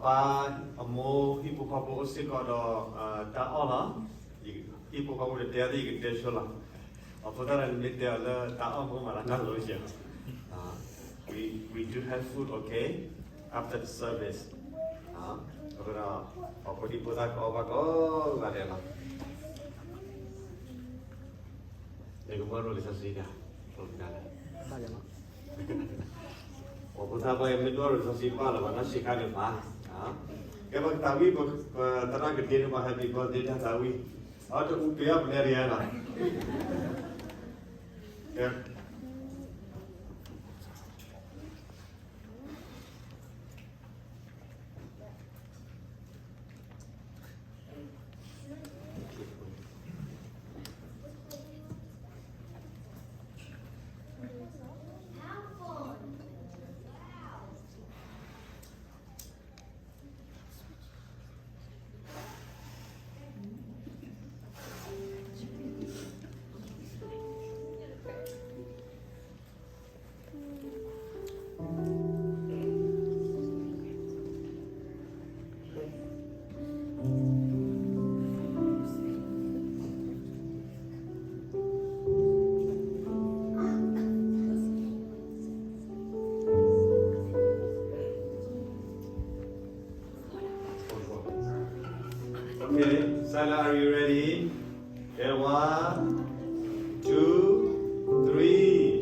ပၢ်အမိၢ်ဟံၣ်ဖိဃီဖိအိၣ်စ့ၢ်ကီးဒီး တၢ်အီၣ်လီၤ. ဟံၣ်ဖိဃီဖိတတဲအီၤသ့ၣ် ယကတဲဆိလီၤ. အဃိသတးဒီး နမ့ၢ်တဲအီၤလၢတၢ်အီၣ်မ့ၢ်မးလၢနၢ်လိၤယဲၢ်. We, we do have food, okay? After the service. အဃိဒီး ပှၤဖိဒံဖိသၣ်ကအီၣ်ဘၣ်ကိးဂၤဒဲးလီၤ. နကမၢရိၤလံာ်စီဆှံဒၣ်, ပှၤဖိသၣ်ပှၢ်အံၤ မ့ၢ်ဒိၣ်ရိၤလံာ်စီဆှံဘၣ်လီၤ ပှၤနီၢ်ဆံးခါန့ၣ်ဘၣ်. ကဲ ပသးဝံၣ် ပသရၣ်ကဒ့န့ၣ် ပှၤ happy birthday တၢ်သးဝံၣ်, အတအူပယီၤပနဲတယါလီၤ. ကဲ Okay, Sila, are you ready? Okay, one, two, three.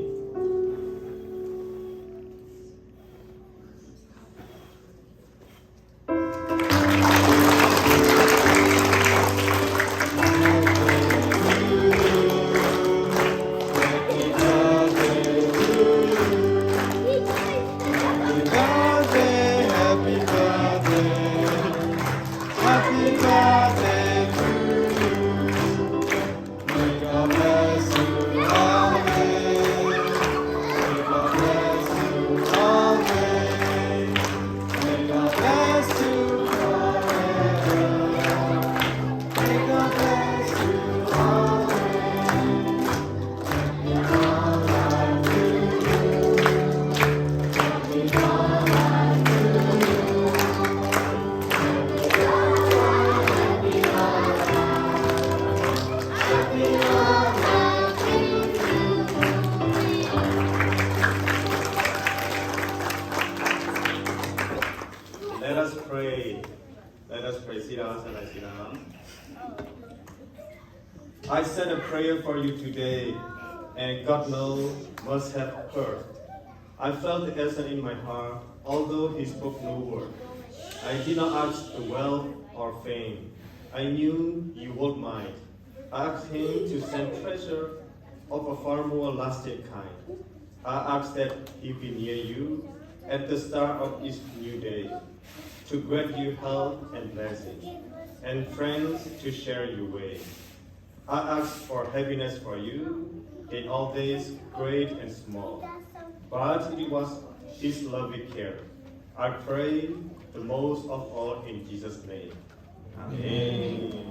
Let us pray. Let us pray. Sit down, sit down, sit down. I said a prayer for you today, and God knows must have heard. I felt the answer in my heart, although he spoke no word. I did not ask the wealth or fame. I knew you would mine. I asked him to send treasure of a far more lasting kind. I ask that he be near you at the start of each new day, to grant you health and blessing, and friends to share your way. I ask for happiness for you in all things, great and small. But it was his loving care. I pray the most of all in Jesus' name. Amen.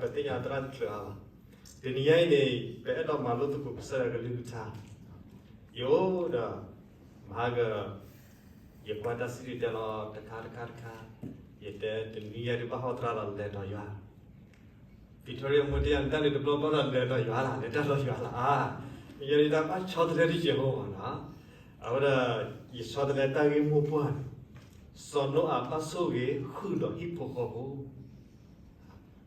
ပသ့ၣ်ညါသရၣ်တချုးအါဘၣ်. တနံၤညါအံၤန့ၣ် ပအဲၣ်ဒိးမၤလိသကိးကစၢ်ယွၤကလုၢ်ကထါ. ယအိၣ်ဒီး မဟါက ယကွၢ်တၢ်စံၣ်တဲၤတဲလီၤတခါတခါတခါ, ယတဲတနံၤညါဒ်ဘၣ်ဟီၣ်သရၣ်လီၤ လဲၤဒီးယွၤ Victoria မ့ၢ်တဲယၤ နတၢ်န့ၣ်တဘျီဘၣ်ဒီးလဲၤဒီးယွၤလီၤ, လဲၤတၢ်ဒီးယွၤလီၤ. အါ, ယဲဒၣ်ဘၣ်ဆီတလဲတယဲၢ်ဖိမးနီၤ. အဝဲဒၣ် ယဆီတလဲတၢ်ဂ့ၢ်မိၢ်ပှၢ်န့ၣ်, စီၤနိအၤဘၣ်ဆိၣ်ဂ့ၤဃုာ်ဒီးဟံၣ်ဖိဃီဖိ.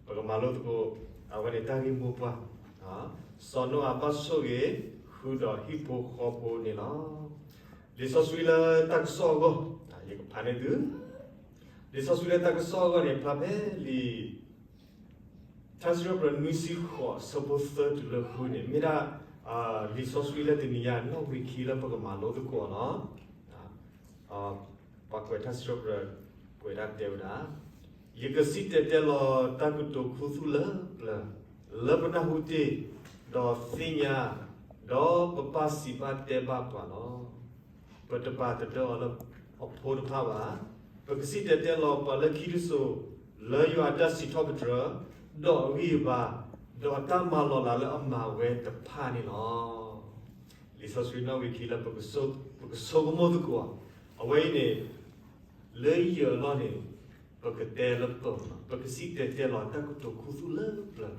ပကမၤလိသကိး အဝဲန့ၣ်တၢ်ဂ့ၢ်မိၢ်ပှၢ်, စီၤနိအၤဘၣ်ဆိၣ်ဂ့ၤဃုာ်ဒီးဟံၣ်ဖိဃီဖိန့ၣ်လီၤ. လံာ်စီဆှံလၢတၢ်ကစီၣ်အဂီၢ်, ယကဖးန့ၢ်သု, လံာ်စီဆှံလၢတၢ်ကစီၣ်အဂီၢ်န့ၣ် ဖျါဖဲလံာ် ထါစံးထီၣ်ပတြၢၤနွံဆံဃိး အဆၢဖိသၢတုၤလၢဃုန့ၣ် မ့ၢ်ဒၣ် လံာ်စီဆှံလၢတနံၤညါ နီၣ်ဂံၢ်ခံလၢပကမၤလိသကိးအီၤလီၤ. ပှၤကွဲးထါစံးထီၣ်ပတြၢၤ ကွဲးဒၣ်တဲဝဲဒၣ်, ယကစံၣ်တဲၤတဲလီၤတၢ်ကတိၤခူသူၣ်လၢပျၢၤ, လၢပနၢ်ဟူတ့ၢ်, ဒီးသ့ၣ်ညါ, ဒီးပပာ်စံးဘၣ်တဲဘၣ်ပှၤလီၤ. ပတပာ်တဒၢအီၤလၢအဖိတဖၣ်ဘၣ်. ပကစံၣ်တဲၤတဲလီၤပှၤလၢခံတစိၤ, လၢယွၤအတၢ်စံးထီၣ်ပတြၢၤ, ဒီးအဂံၢ်အဘါ, ဒီးတၢ်မၤလီၤလးလၢအမၤဝဲတဖၣ်န့ၣ်လီၤ. လံာ်စီဆှံနီၣ်ဂံၢ်ခံလၢ ပကဆိကမိၣ်သကိး, အဝဲအံၤန့ၣ် လၢယၢ်အလီၢ်န့ၣ် ပကတဲလၢပၢၢ်, ပကစံၣ်တဲၤတဲလီၤတၢ်ကတိၤခူသူၣ်လၢပျၢ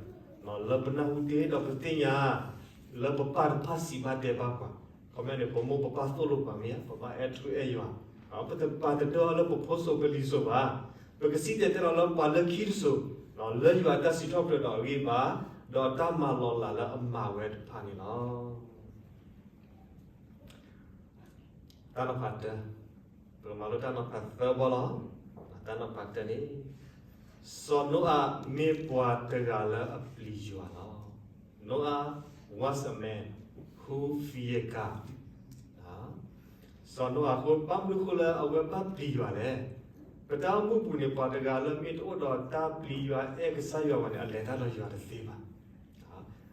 ၤ, လၢပနၢ်ဟူတ့ၢ်ဒီးပသ့ၣ်ညါ, လၢပပၢ်တဖၣ်စံးဘၣ်တဲဘၣ်ပှၤ, ခီပညီန့ၣ် ပမိၢ်ပပၢ်သိၣ်လိပှၤမ့ၢ်ဧါ, ပဘၣ်အဲၣ်ထူအဲၣ်ယွၤ, ပတပာ်တဒၢအီၤလၢပဖိစိၤပလံၤစိၤဘၣ်. ပကစံၣ်တဲၤတဲလီၤလၢပှၤလၢခံတစိၤ, လၢယွၤအတၢ်စံးထီၣ်ပတြၢၤဒီးအဂံၢ်အဘါ, ဒီးတၢ်မၤလီၤလးလၢအမၤဝဲတဖၣ်န့ၣ်လီၤ. တၢ်နီၤဖးတၢ, ပကမၤလိတၢ်နီၤဖးသၢဘီလီၤ. တၢ်နီၤဖးတၢန့ၣ်, စီၤနိအၤမ့ၢ်ပှၤတဂၤလၢအပျံၤယွၤလီၤ. Noah was a man who feared God. စီၤနိအၤအဃိဘၣ်မနုၤအဃိလၢအဝဲဘၣ်ပျံၤယွၤလဲၣ်. ပတၢ်အိၣ်မူပူၤန့ၣ် ပှၤတဂၤလၢမ့ၢ်တအိၣ်ဒီးတၢ်ပျံၤယွၤအဲၣ်ကစၢ်ယွၤဘၣ်န့ၣ် အလဲၤတၢ်ဒီးယွၤတသ့ဘၣ်.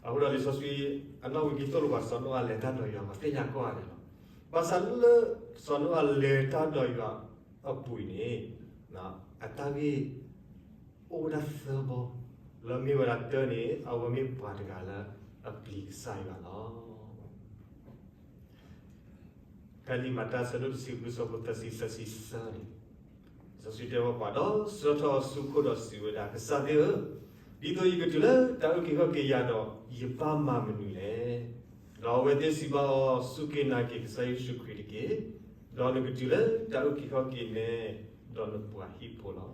အဃိဒီးလံာ်စီဆှံအနီၣ်ဂံၢ်ခံသိၣ်လိပှၤ စီၤနိအၤလဲၤတၢ်ဒီးယွၤ ပှၤသ့ၣ်ညါကိးဂၤဒဲးလီၤ. ဘၣ်ဆၣ်လၢ စီၤနိအၤလဲၤတၢ်ဒီးယွၤအပူၤအံၤန့ၣ် အတၢ်ဂ့ၢ်အိၣ်ဝဲဒၣ်သၢဘီ လၢမ့ၢ်ဝဲဒၣ်တၢန့ၣ် အဝဲမ့ၢ်ပှၤတဂၤလၢအပျံၤကစၢ်ယွၤလီၤ. ဖဲလံာ်မၤတၢ်အဆၢဒိၣ်တဆံဃု အဆၢဖိသၢဆံသၢဆံသၢန့ၣ်, လံာ်စီဆှံတဲဘၣ်ပှၤ ဒီးဆှၢထီၣ်အစုခိၣ်ဒီးစံးဝဲဒၣ်, ကစၢ်သ့ၣ်ဧၢ, ဒ်သိးယကတုၤလၢတၢ်အုၣ်က့ၤခီၣ်က့ၤယၤဒီး ယဘၣ်မၤမနုၤလဲၣ်. ဒီးအဝဲသ့ၣ်စံးဘၣ်အီၤ, စူၢ်က့ၤနာ်က့ၤကစၢ်ယ့ၣ်ၡူးခရံာ်တက့ၢ်. ဒီးနကတုၤလၢတၢ်အုၣ်က့ၤခီၣ်က့ၤနဲ ဒီးနပှၤဟံၣ်ဖိလီ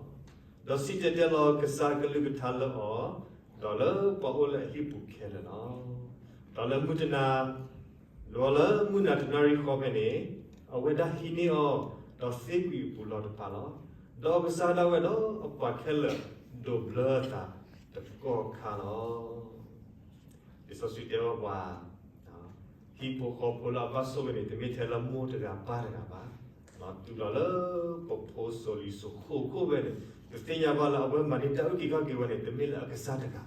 ၤ. ဒီးစံၣ်တဲၤတဲလီၤကစၢ်အကလုၢ်ကထါလၢအီၤ, ဒီးလၢပှၤအိၣ်လၢအဟံၣ်ပူၤခဲလၢာ်လီၤ. ဒီးလၢမုၢ်တနၤ, ဒီးလၢမုၢ်နၤတနၣ်ရံၣ်ဃီဖဲန့ၣ်, အဝဲဒၣ်ဟံးန့ၢ်အီၤ, ဒီးသ့ကွံာ်အပူၤလီၤတဖၣ်လီၤ. ဒီးကစၢ်ဒၣ်ဝဲဒီးအပှၤခဲလၢာ်ဒိးဘျၢအသးတကီၢ်ခါလီၤ. လံာ်စီဆှံတဲဘၣ်ပှၤ, ဟံၣ်ဖိဃီဖိလၢအဘၣ်ဆိၣ်ဂ့ၤန့ၣ် တမ့ၢ်ထဲလၢမိၢ်တဂၤပၢ်တဂၤဘၣ်, တုၤလီၤလၢပဖိစိၤလံၤစိၤဃိးခိၣ်ဝဲန့ၣ်, ပသ့ၣ်ညါဘၣ်လၢအဝဲမၤန့ၢ်တၢ်အုၣ်က့ၤခီၣ်က့ၤဝဲန့ၣ် တမ့ၢ်လၢအကစၢ်တဂၤ,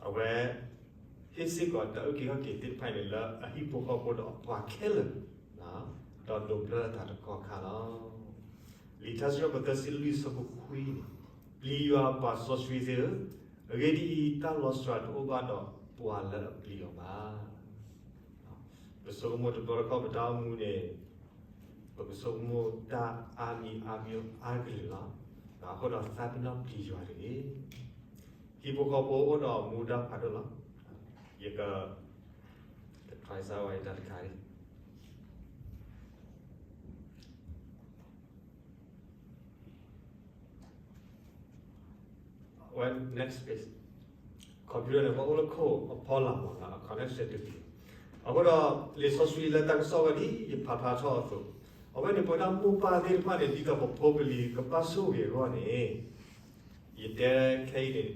အဝဲ ဟ့ၣ်စ့ၢ်ကီးတၢ်အုၣ်က့ၤခီၣ်က့ၤသ့ၣ်တဖၣ်န့ၣ် လၢအဟံၣ်ဖိဃီဖိဒီးအပှၤခဲလၢာ်, ဒီးဒိးဘျၢအသးတကီၢ်ခါလီၤ. လံာ်ထါစံးထီၣ်ပတြၢၤသၢဆံလွံၢ် အဆၢဖိခွံန့ၣ်, ပျံၤယွၤအပှၤစီဆှံသ့ၣ်ဧၢ, အဂ့ၢ်ဒ်အံၤ, တၢ်လီၤစှၤတအိၣ်ဘၣ်ဒီးပှၤလၢအပျံၤအီၤဘၣ်. ပဆိကမိၣ်တဘျီတခီၣ်ပတၢ်အိၣ်မူန့ၣ်, ပကဆိကမိၣ်တၢ်အါမံၤအါမံၤအါကလုာ်လီၤ. အဃိဒီးသးပ့ၤနီၣ်ပျံၤယွၤတဂ့ၤ. ဟံၣ်ဖိဃီဖိအိၣ်ဒီးမူဒါဖးဒိၣ်လီၤ. ယက တခါစၢ်ဝဲတၢ်တခါအံၤ ဝဲ next page, computer န့ၣ် ပအိၣ်လၢခိၣ်အဖီလာ်မးလၢ အ connection တက့ၢ်. အဃိဒီး လံာ်စီဆှံလၢတၢ်ကစီၣ်ဝဲဒ်ယဖးဖျါထီၣ်အသိး, အဝဲန့ၣ် ပဝဲဒၣ်မိၢ်ပၢ်သ့ၣ်တဖၣ်န့ၣ် ဒ်သိးပဖိပလံၤကဘၣ်ဆိၣ်ဂ့ၤအဂီၢ်န့ၣ်, ယတဲခဲအံၤန့ၣ်,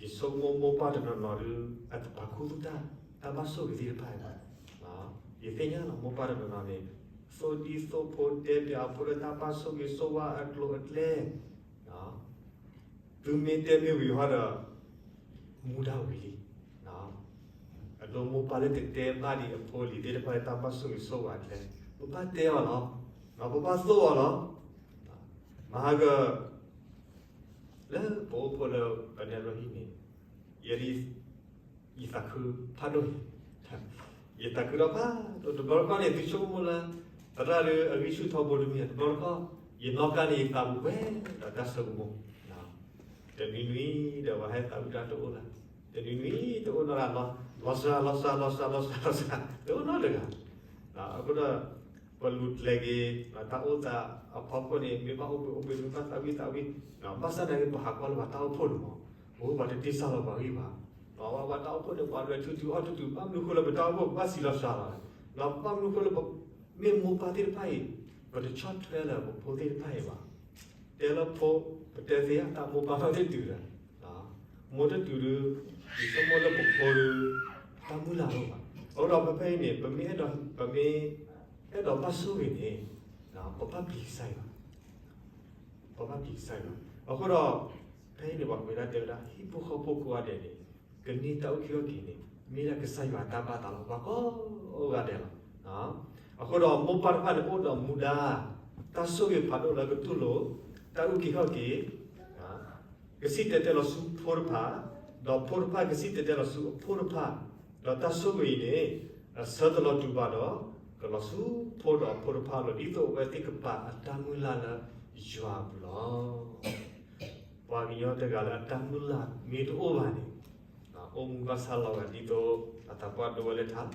ယဆိကမိၣ်မိၢ်ပၢ်တနီၤနီၤဒီး အတပာ်ခူသူၣ်တၢ်, တၢ်ဘၣ်ဆိၣ်ဂ့ၤသ့ၣ်တဖၣ်ဘၣ်. ယသ့ၣ်ညါလီၤ မိၢ်ပၢ်တနီၤနီၤန့ၣ် သိၣ်ဒံသိၣ်ဖိတဲပၠးအဖိလၢတၢ်ဘၣ်ဆိၣ်ဂ့ၤဆိၣ်ဝါအကျိၤအကျဲ, သုမ့ၢ်တဲမ့ၢ်ဝံၤဟီဒီး မူဒါဝံၤလံ. အဒိမိၢ်ပၢ်လၢတတဲဘၣ်ဒံးအဖိအလံၤသ့ၣ်တဖၣ်လၢတၢ်ဘၣ်ဆိၣ်ဂ့ၤဆိၣ်ဝါအကျဲ, ပဘၣ်တဲအီၤလီၤ. ပဘၣ်သိၣ်အီၤလီၤ. မဟါက လၢ ပအိၣ်ဖှိၣ်လၢပနဲၣ်ရွဲၣ်ဟံၣ်န့ၣ်, ယဲဒၣ် ယသးခုဖးဒိၣ်, ယသးခုဒီးဖးဒိၣ် တဘျီတခီၣ်န့ၣ် သုဆိကမိၣ်လၢ သရၣ်ဒီးအဂံၢ်ဆူၣ်ထီဘိတမံၤ တဘျီတခီၣ် ယနီၢ်ကါန့ၣ် ယသးပူၤပှဲၤဒီးတၢ်ဆိကမိၣ်, တနွံနွံဒီးပှၤဟဲသးဝံၣ်တၢ်တအိၣ်လၢ, တနွံနွံတအိၣ်နီၢ်လၢ်, လီၤစှၤ လီၤစှၤ လီၤစှၤ လီၤစှၤ လီၤစှၤ တအိၣ်နီတဂၤ, အဃိဒီး ပလူၤကျဲၤက့ၤ တၢ်အိၣ်သးအဖီခိၣ်န့ၣ် မ့ၢ်ဘၣ်အိၣ်ဘှံးအိၣ်ဘှံး မ့ၢ်ဘၣ်သးဝံၣ်သးဝံၣ်, ဘၣ်ဆၣ်သနာ်က့ ပဟးကွၢ်လၢပှၤတၢ်အိၣ်ဖှိၣ်န့ၣ်မး, ပဝဲပှၤတတ့စၢ်လီၤပှၤဂံၢ်ဘါ, ပှၤတၢ်အိၣ်ဖှိၣ်န့ၣ် ပှၤလဲၤထူထူအီၣ်ထူထူ ဘၣ်မနုၤဃိလၢပတၢ်အိၣ်ဖှိၣ်ဘၣ်စံးလီၤစှၤလီၤ, ဘၣ်မနုၤဃိလၢ မ့ၢ်မိၢ်ပၢ်သ့ၣ်တဖၣ်အံၤ ပတဆီၣ်ထွဲလၢပဖိသ့ၣ်တဖၣ်အံၤဘၣ်. တဲလၢဖိ ပတဲသ့အတၢ်မိၢ်ပၢ်ဘၣ်သ့ၣ်တုၤဒီး မိၢ်တတုၤဒီး ယဆိကမိၣ်လၢပဖိဒီး တၢ်မုၢ်လၢ်တအိၣ်ဘၣ်. အဃိဒီးဖဲဖဲအံၤန့ၣ် ပမ့ၢ်အဲၣ်ဒိး ပမ့ၢ်အဲၣ်ဒိးဘၣ်ဆိၣ်ဂ့ၤန့ၣ် ပဘၣ်ပျံၤကစၢ်ယွၤ, ပဘၣ်ပျံၤကစၢ်ယွၤ. အဃိဒီး ဖဲအံၤန့ၣ် ပှၤကွဲးဒၣ်တဲဝဲဒၣ် ဟံၣ်ဖိဃီဖိကိးဂၤဒဲးန့ၣ် ကန့ၢ်တၢ်အုၣ်က့ၤခီၣ်က့ၤန့ၣ် မ့ၢ်ဒၣ်ကစၢ်ယွၤအတၢ်ဘၣ်သးလီၤ ပှၤကိးဂၤဒဲးလီၤ. အဃိဒီးမိၢ်ပၢ်တဖၣ်န့ၣ် အိၣ်ဒီးမူဒါ တၢ်ဆိၣ်ဂ့ၤဖးဒိၣ်လၢကတူၢ်လိာ် တၢ်အုၣ်က့ၤခီၣ်က့ၤ ကစံၣ်တဲၤတဲလီၤဆူဖိတဖၣ်, ဒီးဖိတဖၣ်ကစံၣ်တဲၤတဲလီၤဆူအဖိတဖၣ်, ဒီးတၢ်ဆိၣ်ဂ့ၤအံၤန့ၣ် အဆၢတလီၤတူာ်ဘၣ်ဒီး ကလီၤဆူဖိဒီးအဖိတဖၣ်လီၤ ဒ်သိးအဝဲသ့ၣ်ကပာ်အတၢ်မုၢ်လၢ်လၢယွၤအပူၤလီၤ. ပှၤကညီတဂၤလၢအတၢ်မုၢ်လၢ်မ့ၢ်တအိၣ်ဘၣ်န့ၣ် အိၣ်မူဘၣ်ဆၣ်လီၤဂာ်ဒ်သိး အသးပှၢ်ဒိဝဲလၢထး,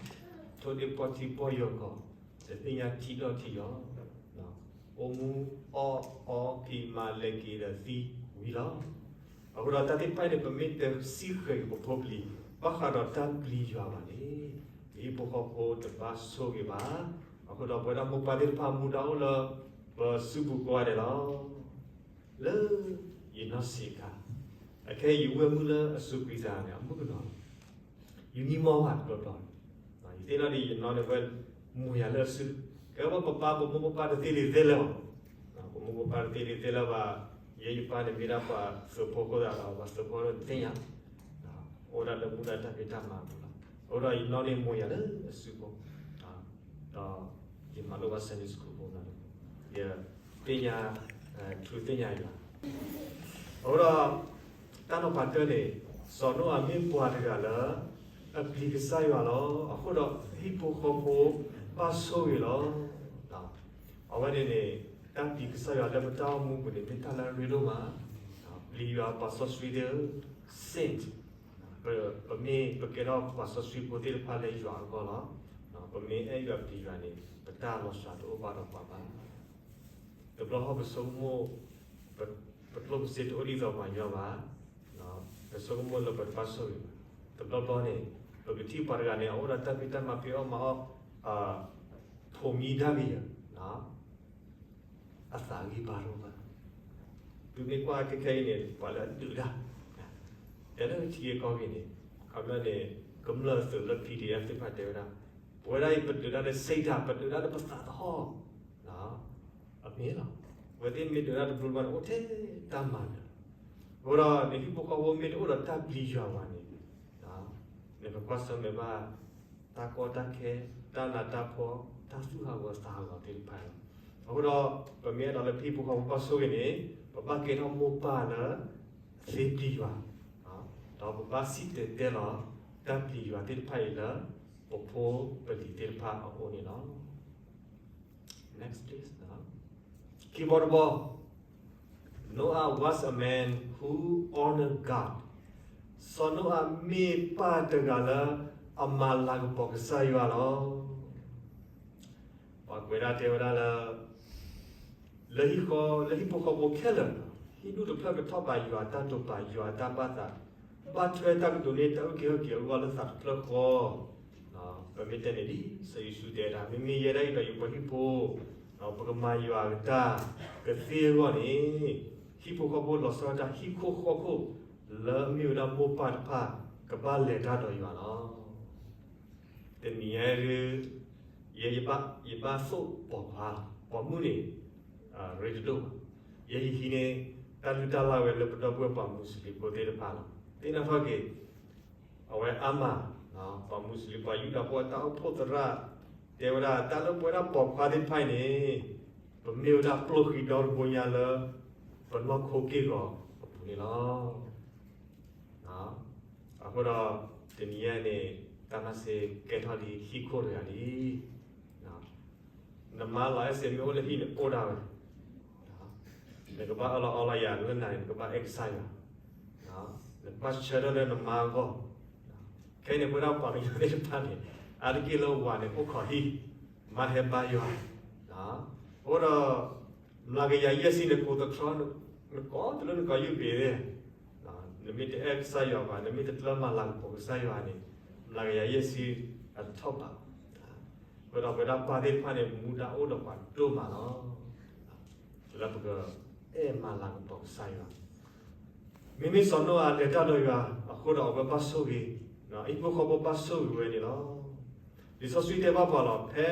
ထိၣ်ဒ့ၣ်ပီၢ်ထံပီၢ်ယီၤကီၢ်, တသ့ၣ်ညါထံဒီၣ်ထံယီၤ, အိၣ်မူအီၣ်အီဖံးမၤလဲၤက့ၤဒီးသံဝံၤလီၤ. အဃိဒီးတၢ်သ့ၣ်တဖၣ်န့ၣ် ပမ့ၢ်တစံးဃဲၤက့ၤပဖိပလံၤ ဘၣ်ဃးဒီးတၢ်ပျံၤယွၤဘၣ်န့ၣ် ပဟံၣ်ဖိဃီဖိတဘၣ်ဆိၣ်ဂ့ၤဘၣ်. အဃိဒီးပဝဲဒၣ်မိၢ်ပၢ်သ့ၣ်တဖၣ် မူဒါအိၣ်လၢပစုပူၤကိးဂၤဒဲးလီၤ. လၢယနီၢ်ဆံးအခါ, အခဲအံၤယဝဲၢ်မုၢ်လၢအစူးကွံာ်သးန့ၣ် အမုၣ်ကနီၤလီၤ. ယနံၣ်မီၢ်ဘၣ်တဘျီဘျီ, ယသ့ၣ်နီၣ်ဒ်ယနီၢ်န့ၣ်ဝဲ မိၢ်ယၤလၢအစု, ကဲဝဲပပၢ် ပမိၢ်ပပၢ်တသ့ဒ်သ့လၢၤဘၣ်, ပမိၢ်ပပၢ်တသ့ဒ်သ့လၢၤဘၣ်, ယဲယပၢ်န့ၣ်မ့ၢ်ဒၣ်ပှၤသုးဖိအဃိသတးဒီး ပှၤသုးဖိတသ့ၣ်ညါ, အိၣ်ဒၣ်လၢမူဒါတၢ်ဖံးတၢ်မၤအပူၤလီၤ. အဃိဒီးယနီၢ်န့ၣ်မိၢ်ယၤလၢအစုဖိ, ဒီးယမၤလိဘၣ် Sunday School ဖိ, ယသ့ၣ်ညါ, ထူသ့ၣ်ညါယွၤ, အဃိဒီး တၢ်နီၤဖးတၢၢ်န့ၣ် စီၤနိအၤမ့ၢ်ပှၤတဂၤလၢ အပျံၤကစၢ်ယွၤလီၤ. အဃိဒီးဟံၣ်ဖိဃီဖိဘၣ်ဆိၣ်ဂ့ၤလီၤ. အဝဲန့ၣ်န့ၣ် တၢ်ပျံၤကစၢ်ယွၤလၢပတၢ်အိၣ်မူပူၤန့ၣ် မ့ၢ်တၢ်လၢအရ့ဒိၣ်မး, ပျံၤယွၤပှၤစီဆှံသ့ၣ်ဧၢ, saint, ပမ့ၢ်ပကဲထီၣ်ပှၤစီဆှံဖိသ့ၣ်တဖၣ်လၢယွၤအဂီၢ်လီၤ. ပမ့ၢ်အဲၣ်ယွၤပျံၤယွၤန့ၣ် ပတၢ်လီၤစှၤတအိၣ်ဘၣ်ဒီးပှၤဘၣ်. တဘျီဃီပဆိကမိၣ် ပကျိၣ်ပစ့တအိၣ်ဒ်သိးပှၤကညီဘၣ်, ပဆိကမိၣ်လၢပတဘၣ်ဆိၣ်ဂ့ၤဘၣ်. တဘျီဘျီန့ၣ် ပကထံၣ်ပှၤတဂၤန့ၣ် အအိၣ်ဒီးတၢ်ဖံးတၢ်မၤဖံးအီၣ်မၤအီၣ်, ထိးမံဒၣ်ကယၤ, အသးဂံၢ်ဘါတအိၣ်ဘၣ်. သုမ့ၢ်ကွၢ်ခဲခဲအံၤန့ၣ် ပှၤလၢအဒုးတၢ်, တဲလၢထံဂ့ၢ်ကီၢ်ဂ့ၢ်န့ၣ်, ခီပညီန့ၣ် ကမျၢၢ်သုးလၢ P D F သ့ၣ်တဖၣ်တဲဝဲဒၣ်, ပဝဲဒၣ်အံၤ ပဒုးတၢ်လၢစံးတၢ်, ပဒုးတၢ်လၢပသးသဟီၣ် အမ့ၢ်လီၤ. အဝဲသ့ၣ်မ့ၢ်ဒုးတၢ်တဘျီဘျီန့ၣ် အိၣ်ထဲတၢ်မၤနၢၤလီၤ. အဃိဒီး နဟံၣ်ဖိဃီဖိမ့ၢ်တအိၣ်ဒီးတၢ်ပျံၤယွၤဘၣ်န့ၣ်, နကကွၢ်ဆၢၣ်မဲာ်ဘၣ် တၢ်ကီတၢ်ခဲ, တၢ်နးတၢ်ဖှီၣ်, တၢ်သူၣ်ဟးဂီၤသးဟးဂီၤသ့ၣ်တဖၣ်လီၤ. အဃိဒီး ပမ့ၢ်အဲၣ်ဒိးလၢပဟံၣ်ဖိဃီဖိဘၣ်ဆိၣ်ဂ့ၤန့ၣ် ပဘၣ်ကဲထီၣ်မိၢ်ပၢ်လၢ သ့ပျံၤယွၤ, ဒီးပဘၣ်စံၣ်တဲၤတဲလီၤ တၢ်ပျံၤယွၤသ့ၣ်တဖၣ်အံၤလၢ ပဖိပလံၤသ့ၣ်တဖၣ်အအိၣ်န့ၣ်လီၤ. Next please. ခံဘီတဘီ, Noah was a man who honored God. စီၤနိအၤမ့ၢ်ပၢ်တဂၤလၢ အမၤလၤကပီၤကစၢ်ယွၤလီၤ. ပှၤကွဲးဒၣ်တဲဝဲဒၣ်လၢ လၢဟံၣ်ဃီ, လၢဟံၣ်ဖိဃီဖိခဲလၢာ်, ဟံၣ်ဒူၣ်တဖျၢၣ်ကထီၣ်ဘးယွၤအတၢ်တိာ်ပာ် ယွၤအတၢ်ဘၣ်သး, ဘၣ်ထွဲတၢ်ကတိၤန့ၢ်တၢ်အုၣ်က့ၤခီၣ်က့ၤအဂီၢ်လၢသးတဖျၢၣ်ဃီ, ပမ့ၢ်တဲန့ၣ်ဒ်စီၤယိၤၡူတဲဒၣ်, မ့မ့ၢ်ယဲဒၣ်အံၤဒီးယပှၤဟံၣ်ဖိ, ပကမၤယွၤအကတၢၢ်ကသ့အဂီၢ်န့ၣ်, ဟံၣ်ဖိဃီဖိလီၤဆီဒၣ်တၢ်ဟံၣ်ခိၣ်ဃီခိၣ် လၢအမ့ၢ်ဝဲဒၣ်မိၢ်ပၢ်တဖၣ် ကဘၣ်လဲၤတၢ်ဒီးယွၤလီၤ. တနံၤညါအံၤ, ယဲယဘၣ်သိၣ်ပိာ်ခွါ, ပိာ်မုၣ်န့ၣ် ရ့တဒိၣ်ဘၣ်. ယဲယဟံးန့ၢ် တၢ်လုၢ်တၢ်လၢ်ဝဲလၢပဒီပုၢ်ဝဲၢ်ပှၤမူးစလ့ၣ်ဖိသ့ၣ်တဖၣ်လီၤ. သ့ၣ်နီၣ်ထီၣ်က့ၤ အဝဲအါမး, ပှၤမူးစလ့ၣ်ပှၤယူဒၤဖိအတၢ်အိၣ်ဖှိၣ်သရၣ် တဲဝဲဒၣ် တၢ်လၢပဝဲဒၣ်ပိာ်ခွါသ့ၣ်တဖၣ်အံၤန့ၣ် ပမ့ၢ်ဝဲဒၣ်ပျိၢ်ဃံဒီတဘိညါလၢ ပနီၢ်ခိက့ၢ်ဂီၤအပူၤန့ၣ်လီၤ. အဃိဒီး တနံၤအံၤန့ၣ် တၢ်မၤစၢၤကဲထီၣ်လံဟံၣ်ခိၣ်တဂၤလံ. နမါလီၤအဲၣ်စ့မ့ၢ်အိၣ်လၢဟံၣ်န့ၣ်အိၣ်ဒၣ်ဝဲ, နကဘၣ်အၢၣ်လီၤအီလီၤယၤလၢနၤန့ၣ် နကဘၣ်အဲၣ်ကစၢ်ယွၤ, နကဘၣ်ဆၢထၢၣ်လၢနမါအဂီၢ်. ခဲအံၤန့ၣ် ပဝဲဒၣ်ပှၤကညီသ့ၣ်တဖၣ်န့ၣ် အါတက့ၢ်လၢဝၤန့ၣ်အိၣ်ခိးဟံၣ်, မါတဟဲဘါယွၤ, အဃိဒီး မျးကယၤယဲၢ်ဆံနကိးသတြီ, နကိးတုၤလၢနကိးယုၢ်ပ့ၤသ့ၣ်, နမ့ၢ်တအဲၣ်ကစၢ်ယွၤဘၣ်, နမ့ၢ်တကျၢၢ်မၤလၤကပီၤကစၢ်ယွၤန့ၣ် မျးကယၤယဲၢ်ဆံအတထီၣ်ဘၣ်. အဃိဒီးပဝဲဒၣ်ပၢ်သ့ၣ်တဖၣ်န့ၣ် မူဒါအိၣ်ဒီးပှၤဒိၣ်မးလီၤ. လၢပကအဲၣ်မၤလၤကပီၤကစၢ်ယွၤ မ့မ့ၢ်စီၤနိအၤလဲၤတၢ်ဒီးယွၤအဃိဒီး အဝဲဘၣ်ဆိၣ်ဂ့ၤ, ဟံၣ်ဖိဃီဖိဘၣ်ဆိၣ်ဂ့ၤဝဲန့ၣ်လီၤ. လံာ်စီဆှံတဲဘၣ်ပှၤလီၤ, ဖဲ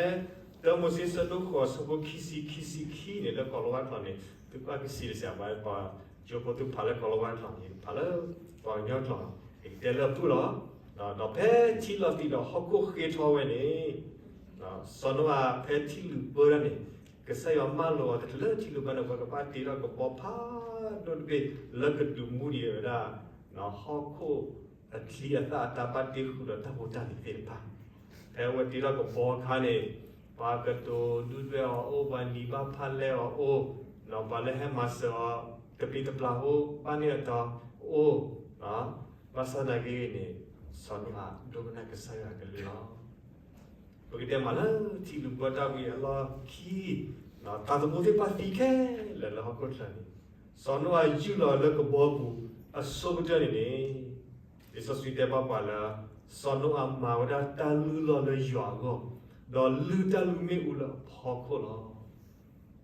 တၢမိၤၡ့ဆၢဒိၣ်ဃိးဆၢဖိခံဆံ ခံဆံခံန့ၣ် လၢကိၤလၤဝါကျိာ်န့ၣ် သုကဘၣ်ကစံးတစဲးဘၣ်, ပှၤကၠိဖိသုဖးလၢကိၤလၤဝါကျိာ်န့ၣ် ဖးလၢပှၤကညီကျိာ်, ယကတဲလၢအဖုၣ်လီၤ. ဒီးဖဲထံလီၤတံၢ်ဒီးဟီၣ်ခိၣ်ဃ့ထီဝဲန့ၣ် စီၤနိအၤဖဲထံလုာ်ပၢတၢ်န့ၣ် ကစၢ်ယွၤမၢလိာ်အီၤတချုးလၢထံလုာ်ဘၣ်န့ၣ် အဝဲကဘၣ်တ့ထီၣ်ကဘီဖးဒိၣ်တဘ့ၣ် လၢကဒုးမူဒံးဝဲဒၣ် ဟီၣ်ခိၣ်အချံအသၣ်အတၢ်ဘၣ်တ့ဃုာ်ဒီးတၢ်ဖိတၢ်လံၤသ့ၣ်တဖၣ်. ဖဲအဝဲတ့ထီၣ်ကဘီအခါန့ၣ် ပှၤကတိၤဒုၣ်ဒွဲၣ်အီၤအိၣ်, ပှၤနံၤဘၣ်ဖၣ်လဲအီၤအိၣ်, ပှၤလၢဟဲမၤစၢၤအီၤ တပျံၤတပျၢ်အိၣ်, ဘၣ်န့ၢ်အတီၤအိၣ်, ဘၣ်ဆၣ်သနာ်က့န့ၣ် စီၤနိအၤဒိကနၣ်ကစၢ်ယွၤကလုၢ်လီၤ. ပကတဲမ့ၢ်လၢထံလုာ်ပၢတၢ်ဝံၤအလီၢ်ခံ သးသမူသ့ၣ်တဖၣ်သံခဲလၢာ်လၢဟီၣ်ခိၣ်ချၢန့ၣ် စီၤနိအၤယုၢ်လီၤလၢကဘီပူၤအဆိကတၢၢ်န့ၣ်န့ၣ် လံာ်စီဆှံတဲဘၣ်ပှၤလၢ စီၤနိအၤမၤဝဲဒၣ်တၢ်လုၢ်လီၢ်လၢယွၤအဂီၢ်, ဒီးလုၢ်တၢ်လုၢ်မ့ၣ်အူလၢအဖီခိၣ်လီၤ.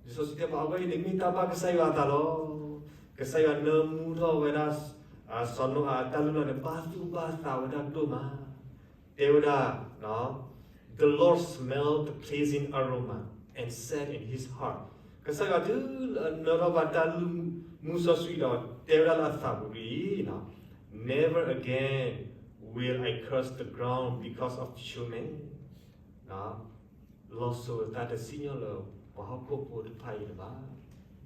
လံာ်စီဆှံတဲဘၣ်အဝဲအံၤန့ၣ် မ့ၢ်တၢ်ဘၣ်ကစၢ်ယွၤအသးလီၤ. ကစၢ်ယွၤနၢမူထီၣ်ဝဲဒၣ် စီၤနိအၤတၢ်လုၢ်လီၢ်န့ၣ် ဘၣ်သူၣ်ဘၣ်သးဝဲဒၣ်ဒိၣ်မး တဲဝဲဒၣ် The Lord smelled the pleasing aroma and said in his heart. ကစၢ်ယွၤတုၤလၢအနၢထီၣ်ဘၣ်တၢ်လုၢ်မူစီဆှံဒီး တဲဝဲဒၣ်လၢအသးပူၤဒ်အံၤ, Never again will I curse the ground because of you men. လီၤစိၤအသးတစံၣ်ညီၣ်လၢပှၤဟီၣ်ခိၣ်ဖိတဖၣ်အံၤလၢၤဘၣ်.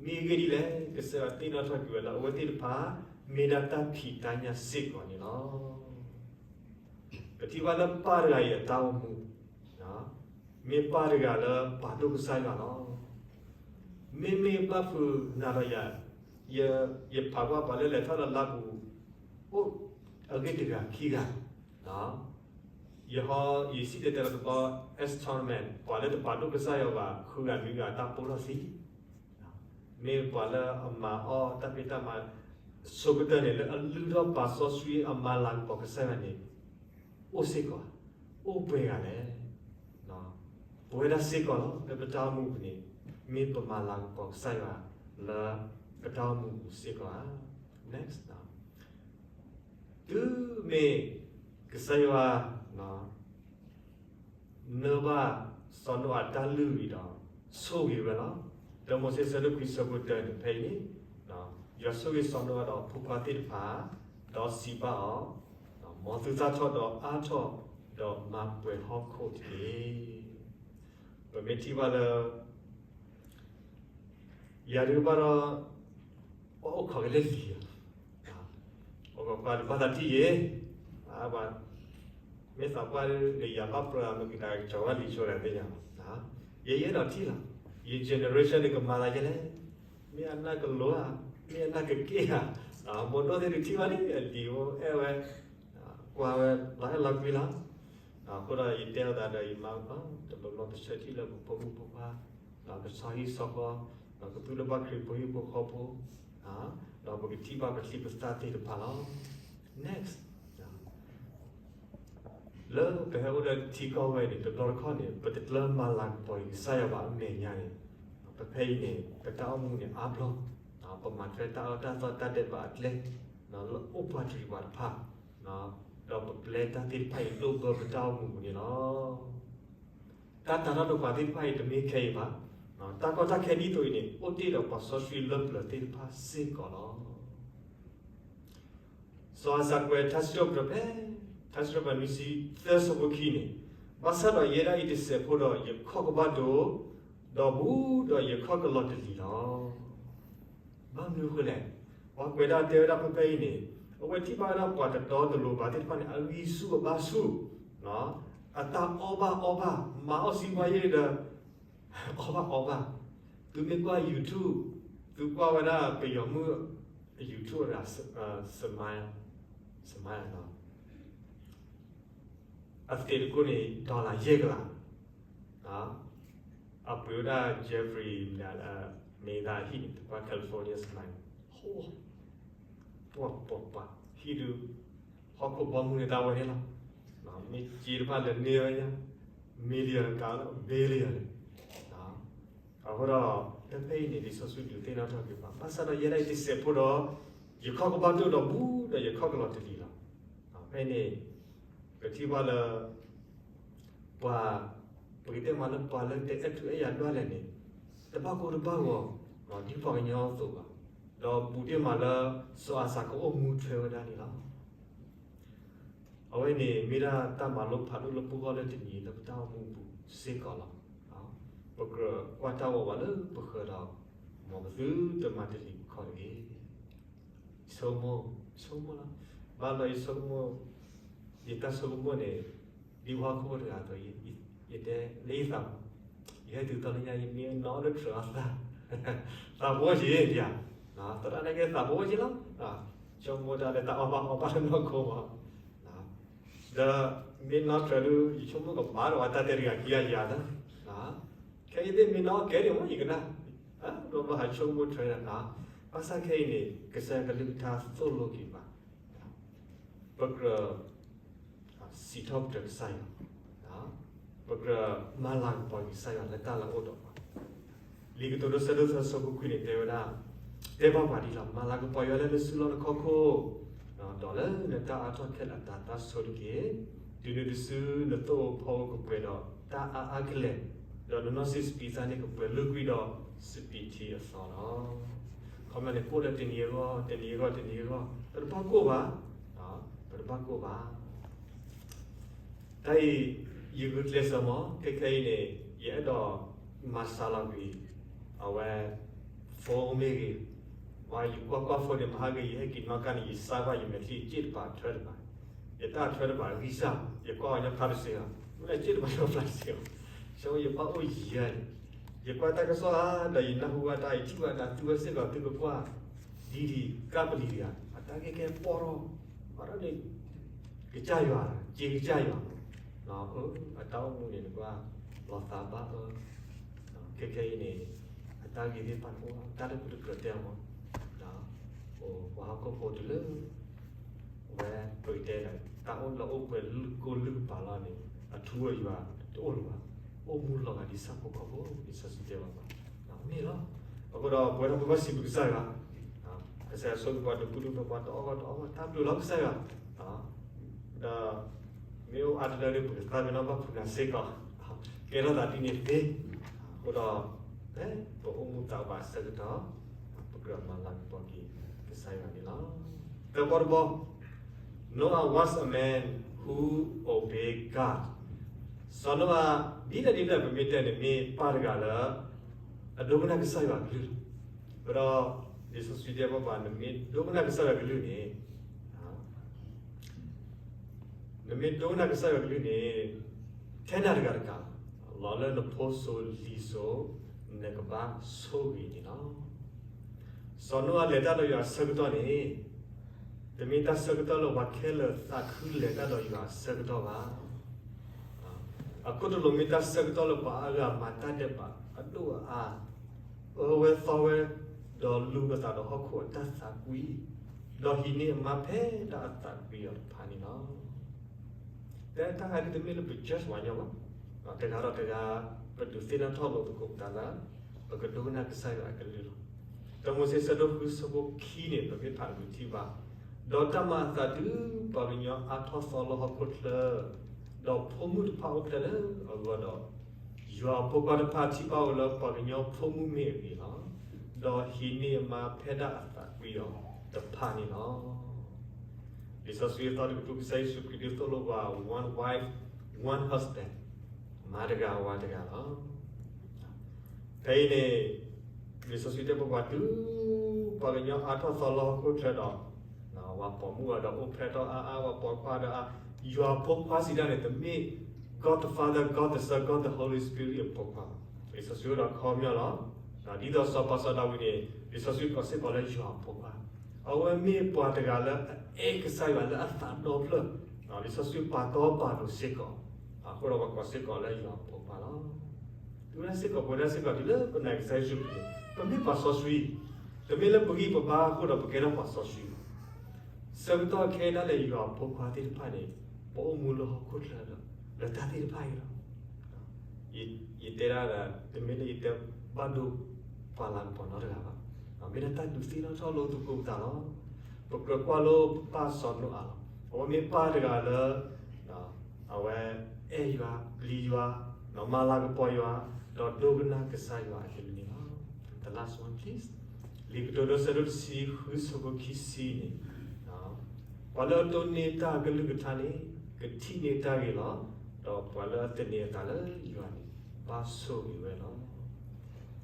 မ့ၢ်အဂ့ၢ်ဒ်လဲၣ်, ကစၢ်ယွၤသ့ၣ်နီၣ်ထီၣ်က့ၤဝဲလၢအဝဲသ့ၣ်တဖၣ် မ့ၢ်ဒၣ်တၢ်ဖံးတၢ်ညၣ်စ့ၢ်ကီးန့ၣ်လီၤ. ပထံၣ်ဘၣ်လၢပၢ်တဂၤအံၤအတၢ်အိၣ်မူ, မ့ၢ်ပၢ်တဂၤလၢပာ်ဒိၣ်ကစၢ်ယွၤလီၤ. မ့မ့ၢ်ဘၣ်ဖုးနၤဒီးယၤ, ယဖးကွၢ်ပှၤလၢလဲၤထီၣ်လၢလါပူၤ အိၣ်အဂ့ၢ်တဂၤခံဂၤ, ယဟီ ယစံၣ်တဲၤတဲလီၤတဘျီ astronomer ပှၤလၢတပာ်ဒိၣ်ကစၢ်ယွၤဘၣ် ဃုဂၤနွံဂၤတၢ်ပိၢ်ထီၣ်သံ, မ့ၢ်ပှၤလၢအမၤအီၣ်တၢ်ဖံးတၢ်မၤ ဆိကတၢၢ်န့ၣ် လၢအလုၢ်ထီၣ်ပာ်စီဆှံအမၤလၤကပီၤကစၢ်ယွၤန့ၣ် အိၣ်စ့ၢ်ကီးဧါ, အိၣ်ပှဲၤဂၤလဲၣ်. ပဝဲဒၣ်စ့ၢ်ကီးလီၤ လၢပတၢ်အိၣ်မူပူၤန့ၣ် မ့ၢ်ပမၤလၤကပီၤကစၢ်ယွၤလၢပတၢ်အိၣ်မူပူၤစ့ၢ်ကီးဧါ. Next, တုၤမ့ၢ်ကစၢ်ယွၤ နၢဘၣ်စီၤနိအၤတၢ်လုၢ်အံၤဒီး ဆိၣ်ဂ့ၤဝဲလီၤ. တၢမိၤၡ့ဆၢဒိၣ်ခွံဆၢဖိတၢန့ၣ် ဖဲအံၤန့ၣ် ယွၤဆိၣ်ဂ့ၤစီၤနိအၤဒီးအဖိခွါသ့ၣ်တဖၣ်, ဒီးစံးဘၣ်အီၤ, မ်သုသၣ်ထီၣ်ဒီးအါထီၣ်, ဒီးမၤပှဲၤဟီၣ်ခိၣ်တက့ၢ်. ပမ့ၢ်ထံၣ်ဘၣ်လၢ ယၤဒုးဘၣ်ဒီး ပအိၣ်ခိးက့ၤလၢလံၤဧါ, ပကွၢ်တဘၣ်သးထံၣ်ယဲ, မ့ၢ်သးပှၢ်လၢယၤဘၣ်ပြၢမ့ၢ်ကဒါကစီၤဘၣ်လံၤဆိဒၣ်သ့ၣ်ညါ, ယဲယအဲၣ်ဒိးထံၣ်လီၤ, ယ generation န့ၣ်ကမၤသးယဲလဲၣ်, မ့ၢ်အနၢ်ကလိၤဧါ, မ့ၢ်အနၢ်ကက့ၣ်ဧါ, ဘိဒိၣ်သ့ၣ်ဒုးထံၣ်ဘၣ်လံ အလံၤအိၣ်အဲၣ်ဝဲ, ကွၢ်ဝဲလီၤအဲၣ်လီၤကွံလီၤ. အဃိဒီးယတဲအသးဒီးယမါ တဘျီဘျီပဆၢထံၣ်လၢပဖိမုၣ်ဖိခွါ ကဆီဟံၣ်ဆီဃီ, ကသူၣ်လၢဘၣ်ခရံာ်ဖိဟံၣ်ဖိဃီဖိ, ဒီးပကထံၣ်ဘၣ်ပချံပသၣ်သ့ၣ်တဖၣ်လီၤ. Next, လၢပဟဲအိၣ်လၢထံကီၢ်ဝဲန့ၣ် တဘျီတခီၣ်န့ၣ် ပတကျၢၢ်မၤလၤကပီၤက့ၤကစၢ်ယွၤဘၣ်အမဲာ်ညါန့ၣ်, ပဖဲအံၤန့ၣ် ပတၢ်အိၣ်မူန့ၣ်အါဘျီ, ပမၤထွဲတၢ်အၢတၢ်သီတၢ်ဒဲးဘးအကျဲ လၢအိၣ်ပှၤတရံးပှၤတဖၣ်, ဒီးပပျဲတၢ်သ့ၣ်တဖၣ်အံၤဒိၣ်ဘၢပတၢ်အိၣ်မူပူၤန့ၣ်လီၤ. တၢ်တၤထီၣ်တပှၤသ့ၣ်တဖၣ်အံၤတမ့ၢ်ခဲအံၤဘၣ်, တၢ်ကီတၢ်ခဲဒ်သိးအံၤန့ၣ် အိၣ်တ့ၢ်ဒီးပှၤစီဆှံလၢပျၢၤသ့ၣ်တဖၣ်စ့ၢ်ကီးလီၤ. စီၤအၤစးကွဲးထါစံးထီၣ်ပတြၢၤဖဲ ထါစံးထီၣ်ပတြၢၤနွံဆံသၢဆၢဖိခံန့ၣ်, ဘၣ်ဆၣ်ဒီးယဲဒၣ်အံၤတစဲးဖိဒီး ယခီၣ်ကဘၣ်ဒိ, ဒီးဘူးဒီးယခီၣ်ကလီၤတလံၤလီၤ. ဘၣ်မနုၤအဃိလဲၣ်, ပှၤကွဲးဒၣ်တဲဝဲဒၣ်ဖဲဖဲအံၤန့ၣ် အဝဲထံၣ်ဘၣ်ဝဲဒၣ်ပှၤတတီတလိၤဘၣ်သ့ၣ်တဖၣ်န့ၣ် အဂံၢ်ဆူၣ်အဘါဆူၣ်, အတၢ်အီၣ်ဘၣ်အီဘၣ်, မၤအီၣ်စံးဘှါယဲၢ်ဒီး အီၣ်ဘၣ်အီဘၣ်. သုမ့ၢ်ကွၢ် YouTube, သုကွၢ်ဝဲဒၣ်ပယီၤမုၣ် YouTube အဂၤ Smile, Smile နီၤ, အသ့းတကိၢ်န့ၣ် dollar ယဲၢ်ကလး, အပှ့ၤဝဲဒၣ် Jeffrey မ့ၢ်ဒၣ်ဟံၣ်န့ၣ် တပှၢ် California Smile န့ၣ်, ပှၤပှၤပှၤ ဟံၣ်ဒုး ဟီၣ်ခိၣ်ဘီမုၢ်န့ၣ်တၢ်ဝဲန့ၣ်လီၤ. မ့ၢ်စ့တဖၣ်လဲၤန့ၢ်ဝဲညါ million ကးလီၤ billion န့ၣ် အဃိဒီး ဖဲဖဲအံၤန့ၣ် လံာ်စီဆှံဒုးသ့ၣ်နီၣ်ထီၣ်က့ၤပှၤ ဘၣ်ဆၣ်ဒီးယဲဒၣ်အံၤတစဲးဖိဒီး ယခီၣ်ကဘၣ်ဒိၣ်ဒီးဘူးဒီးယခီၣ်ကလီၤတလံၤလီၤ. ဖဲအံၤန့ၣ် ပထံၣ်ဘၣ်လၢ ပှၤ ပကတဲမးလၢပှၤလၢတအဲၣ်ထူအဲၣ်ယၤဒွးလဲၣ်န့ၣ် တဘၣ်ကိၢ်တဘၣ်ဂီၤ ဒ်ပှၤကညီအသိးဘၣ်, ဒီးဘူးဒ့ၣ်မးလၢ စီၤအၤစၤကအိၣ်မူထွဲဝဲဒၣ်န့ၣ်လီၤ. အဝဲန့ၣ်မ့ၢ်ဒၣ်တၢ်မၤလိဖးဒိၣ်လၢပဂီၢ်လၢတနံၤလၢပတၢ်အိၣ်မူအပူၤစ့ၢ်ကီးလီၤ. ပကြၢးကွၢ်တၢ်ဂီၤဘၣ်လၢပဃၢၤဒီး မ်ပသုတမၤတလံၤပခီၣ်တဂ့ၤ. ဆိကမိၣ်, ဆိကမိၣ်လီၤ. ဘၣ်လီၤယဆိကမိၣ်, ယတၢ်ဆိကမိၣ်န့ၣ် ဒ်ဟီၣ်ခိၣ်တဂၤအသိး ယတဲလၢယသးပူၤ, ယဟဲတုၤသီလၢညါ ယမ့ၢ်နီၣ်လၢထြၢးအသး, သးပှၢ်ယဲၢ်ဒံးဧါ, သရၣ်န့ၣ်က့သးပှၢ်ယဲၢ်လီၤ. ဆိကမိၣ်တၢ်လၢတၢ်အီၣ်ဘၣ်အီဘၣ်လၢနီၢ်ခိမး ဒီးမ့ၢ်နီၣ်ထြၢးဒုး ယဆိကမိၣ်ကဘၣ်ဒီးဝဲတၢ်တဲတဂၤခံဂၤယၤသၢ, ခဲအံၤသ့ၣ်မ့ၢ်နီၣ်ကဲဒံးမး ယကနၣ်, ဒီးဘၣ်ဟးဆိကမိၣ်ထြၢးဒီး, ဘၣ်ဆၣ်ခဲအံၤန့ၣ် ကစၢ်ယွၤကလုၢ်ကထါသိၣ်လိက့ၤဘၣ်, ပကြၢး စံးထီၣ်ပတြၢၤကစၢ်ယွၤ, ပကြၢးမၤလၤကပီၤက့ၤကစၢ်ယွၤလၢတၢ်လၢအအိၣ်ဒီးပှၤ လံာ်ကတိၤဒိ ဆၢဒိၣ်သၢ ဆၢဖိခွံန့ၣ် တဲဝဲဒၣ်, တဲဘၣ်ပှၤဒ်လီၤ, မၤလၤကပီၤယွၤလၢနစုလီၢ်နခီၣ်ခိၣ်, ဒီးလၢနတၢ်အါထီၣ်ခဲလၢာ်အတၤသၣ်ဆိတက့ၢ်. တုၤနုၤတစု နသိၣ်ဧိၤဖီဧိၤကပှဲၤဒီးတၢ်အါအါကလဲာ်, ဒီးနနီၢ်စံးစပံးသၣ်န့ၣ် ကပှဲၤလုာ်ကွံာ်ဒီးစပံးထံအသီလီၤ. ခီပညီန့ၣ် ကိၣ်လၢတနံၤအဂီၢ် တနံၤအဂီၢ် တနံၤအဂီၢ် ပတဘၣ်ကိၢ်ဘၣ်, ပတဘၣ်ကိၢ်ဘၣ်. တၢ်အံၤ ယဂုာ်ကျဲးစၢးမး ခဲခဲအံၤန့ၣ် ယအဲၣ်ဒိးမၤစှၤလီၤကွံာ် အဝဲ phone မ့ၢ်ဂ့ၤ, ယကွၢ်ကွၢ် phone န့ၣ် မဟါဂ့ၤ ယဟဲက့ၤနီၣ်ကါန့ၣ် ယစါကွၢ်ယမဲာ်ချံ စ့ၣ်တပၤထွဲတပၤ, ယတၢ်ထွဲတပၤဂံၢ်စၢ်, ယကွၢ်အီၤညီဖျါတစ့ၢ်လီၤ, မ့ၢ်စ့ၣ်တပၤညီဖျါတစ့ၢ်လီၤ. ဆိမိၣ်ယဘၣ်အိၣ်ယံၤဧါန့ၣ်, ယကွၢ်တၢ်ကစီၣ်ဧါဒီး ယနၢ်ဟူဘၣ်တၢ်အံၤ ထံၣ်ဘၣ်တၢ်သူဝဲစ့ၢ်ကီး သုကကွၢ် ဒ်ဒံးကၢ်ပလံၤတဂၤ အတၢ်ကဲကဲပီၢ်ထီၣ်, ဘၣ်ဒီးန့ၣ် ကစၢ်ယွၤ, က့ၤကစၢ်ယွၤ, အတၢ်အိၣ်မူန့ၣ် နကွၢ် လီၤသးဘၣ်အၢ, ခဲခဲအံၤန့ၣ် အတၢ်ဂ့ၤသ့ၣ်တဖၣ်န့ၣ် အိၣ်တၢ်လၢပတကြၢးတဲအီၤမး, ပှၤဟီၣ်ခိၣ်ဖိတလၢ အဝဲပကတဲလၢ တၢ်အိၣ်လၢအိၣ်ပှဲၤလုၢ်ကိလုၢ်ကပၤလီၤန့ၣ် အထူအယွၤတအိၣ်လၢၤဘၣ်, အိၣ်မူလီၤဂာ်ဒ်ဆၣ်ဖိကီၢ်ဖိ လံာ်စီဆှံတဲဘၣ်ပှၤ, မ့ၢ်လီၤ. အဃိဒီး ပဝဲဒၣ်ပဘၣ်စံးဘျုးကစၢ်ယွၤ, ကစၢ်ယွၤဆိၣ်ဂ့ၤပှၤ ဒုးပူၤဒုးဖျဲးပှၤ တအီၣ်ဂီၢ်တအီၣ်ဂီၢ် တၢ်ဘျုးလီၤကစၢ်ယွၤ, ဒီး မ့ၢ်အိၣ်အါတလၢဒီး ပကသးပ့ၤနီၣ်ဘၣ်ဖုးနၤစ့ၢ်ကီး, ကဲထီၣ်သးဒ်န့ၣ်သ့, အဃိဒီး ပအိၣ်မူသးဘၣ်အဆၢကတီၢ် ပကြၢးမၤလၤကပီၤက့ၤကစၢ်ယွၤန့ၣ်လီၤ. သၢဘီတဘီ, Noah was a man who obeyed God. စီၤနိအၤ ဒ်လဲၣ်ဒ်လဲၣ် ပမ့ၢ်တဲန့ၣ် မ့ၢ်ပၢ်တဂၤလၢ အဒိကနၣ်ကစၢ်ယွၤကလုၢ်လီၤ. အဃိဒီး လံာ်စီဆှံတဲဘၣ်ပှၤ နမ့ၢ်ဒိကနၣ်ကစၢ်ယွၤကလုၢ်န့ၣ် နမ့ၢ်ဒိကနၣ်ကစၢ်ယွၤကလုၢ်န့ၣ် ထဲနၤတဂၤတကး, လီၤလၢနဖိစိၤလံၤစိၤ နကဘၣ်ဆိၣ်ဂ့ၤန့ၣ်လီၤ. စီၤနိအၤလဲၤတၢ်ဒီးယွၤအဆၢကတီၢ်န့ၣ် တမ့ၢ်တၢ်ဆၢကတီၢ်လၢပှၤခဲလၢာ်သးခုလဲၤတၢ်ဒီးယွၤအဆၢကတီၢ်ဘၣ်. အခိၣ်တလိာ်မ့ၢ်တၢ်ဆၢကတီၢ်လၢပှၤအါဂၤမၤတၢ်ဒဲးဘးအဒိၣ်အအါ, အၢဝဲသီဝဲ, ဒီးလူၤအသးဒီးဟီၣ်ခိၣ်အတၢ်သးကွံ, ဒီးဟံးန့ၢ်အမါဖဲဒၣ်အသးကွံအီၤတဖၣ်န့ၣ်လီၤ. တဲတၢ်ဂ့ၢ်ဒ်တမ့ၢ်လၢပ judge ပှၤညီဘၣ်, တဂၤဒီးတဂၤ ပဒုးသ့ၣ်နီၣ်ထီၣ်လိာ်သကိးပသးလၢ ပကဒိကနၣ်ကစၢ်ယွၤအကလုၢ်လီၤ. တၢမိၤၡ့ဆၢဒိၣ်ဃုဆၢဖိခံန့ၣ် ပမ့ၢ်ဖးဂုာ်ထံၣ်ဘၣ်, ဒီးတၢ်မၤအသးတုၤပှၤကညီအါထီၣ်သီလၢဟီၣ်ခိၣ်ချၢ, ဒီးဖိမုၣ်တဖၣ်အိၣ်ဖျဲၣ်လၢအဂီၢ်ဒီး, ယွၤအဖိခွါတဖၣ်ထံၣ်ဘၣ်ဝဲလၢပှၤကညီဖိမုၣ်မ့ၢ်အဂ့ၤလီၤ. ဒီးဟံးန့ၢ်အမါဖဲဒၣ်အသးကွံအီၤတဖၣ်န့ၣ်လီၤ. လံာ်စီဆှံအသီတကတြူၢ် ကစၢ်ယ့ၣ်ၡူးခရံာ်ဒုးသိၣ်လိပှၤ one wife, one husband, မါတဂၤဝၤတဂၤလီၤ. ဖဲအံၤန့ၣ် လံာ်စီဆှံတဲပှၤ တုၤပှၤကညီအါထီၣ်သီလၢဟီၣ်ခိၣ်ချၢဒီး ပှၤ ပိာ်မုၣ်အီၤဒီးအိၣ်ဖျဲၣ်ထီၣ်အါအါ ပှၤပိာ်ခွါဒီးအါ, ယွၤအဖိခွါစံးတၢ်န့ၣ် တမ့ၢ် God the Father, God the Son, God the Holy Spirit အဖိခွါဘၣ်. လံာ်စီဆှံအိၣ်ဒီးခီပညီလီၤ. ဒ်သိးစီၤပၤစီၤဒၤဝံးန့ၣ် လံာ်စီဆှံကိးစ့ၢ်ကီးလၢယွၤအဖိခွါ, အဝဲမ့ၢ်ပှၤတဂၤလၢအအဲၣ်ကစၢ်ယွၤလၢအသးဒီဖျၢၣ်, လံာ်စီဆှံပာ်တီပာ်လိၤစ့ၢ်ကီး, အဃိဒီးပှၤကိးစ့ၢ်ကီးလၢယွၤအဖိခွါလီၤ. တုၤဝဲဒၣ်စ့ၢ်ကီး ပဝဲဒၣ်စ့ၢ်ကီး တုၤလၢပနာ်ကစၢ်ယ့ၣ်ၡူးခရံာ်န့ၣ် ပမ့ၢ်ပှၤစီဆှံ, တမ့ၢ်လၢပဂံၢ်ပဘါအဃိဒီးပကဲထီၣ်ပှၤစီဆှံဘၣ်. ဆၢကတီၢ်ခဲအံၤဒၣ်လဲာ် ယွၤအဖိခွါသ့ၣ်တဖၣ်န့ၣ် ပအိၣ်မူလၢဟီၣ်ခိၣ်ချၢဒီး လၢတၢ်သ့ၣ်တဖၣ်အံၤလီၤ. ယတဲဒၣ်ဒီး တမ့ၢ်လၢယတဲဘၣ်ဒိပှၤလၤကပီၤနီတဂၤဘၣ်. မ့ၢ်ဒၣ်တၢ်ဒုးသ့ၣ်နီၣ်ထီၣ်လိာ်သကိးပသးလီၤ. ပကြၢးကွၢ်လိပၢ်စီၤနိအၤလီၤ. အဝဲမ့ၢ်ပၢ်တဂၤလၢ အဝဲအဲၣ်ယွၤ, ပျံၤယွၤ, မၤလၤကပီၤယွၤ, ဒီးဒိကနၣ်ကစၢ်ယွၤအကလုၢ်န့ၣ်လီၤ. The last one, please. လံာ်ကတိၤဒိ ဆၢဒိၣ်တဆံဃု ဆၢဖိခံဆံန့ၣ်, ပှၤလၢအတိၢ်န့ၢ်တၢ်ကလုၢ်ကထါန့ၣ် ကထံၣ်န့ၢ်တၢ်ဂ့ၤလီၤ. ဒီးပှၤလၢအသန့ၤအသးလၢယွၤန့ၣ် ဘၣ်ဆိၣ်ဂ့ၤဝဲလီၤ.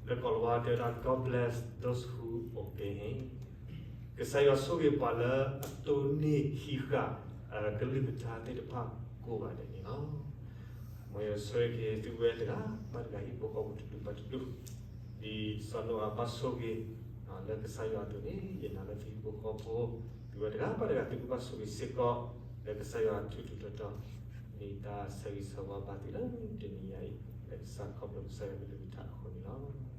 လၢကိၤလၤဝါတဲဝဲဒၣ် God bless those who obey him. ကစၢ်ယွၤဆိၣ်ဂ့ၤပှၤလၢအတိၢ်န့ၢ်ဟံးဃာ်အကလုၢ်ကထါသ့ၣ်တဖၣ်ကိးဂၤဒဲးန့ၣ်လီၤ. မ်ယွၤဆိၣ်ဂ့ၤက့ၤသုဝဲတဂၤဘၣ်တဂၤ ဟံၣ်ဖိဃီဖိတဒူၣ်ဘၣ်တဒူၣ်, ဒ်စီၤနိအၤဘၣ်ဆိၣ်ဂ့ၤ လၢကစၢ်ယွၤအသိးန့ၣ် ယနာ်လၢသုဟံၣ်ဖိဃီဖိ သုဝဲတဂၤဘၣ်တဂၤ သုကဘၣ်ဆိၣ်ဂ့ၤစ့ၢ်ကီး လၢကစၢ်ယွၤထူးထူးတီၤတီၤ မ့ၢ်တၢ်ဆၢဂ့ၤဆၢဝါဘၣ်သုလၢတနံၤညါအံၤ လၢကစၢ်ခီဖျိကစၢ်ယွၤကလုၢ်ကထါအဃိန့ၣ်လီၤ.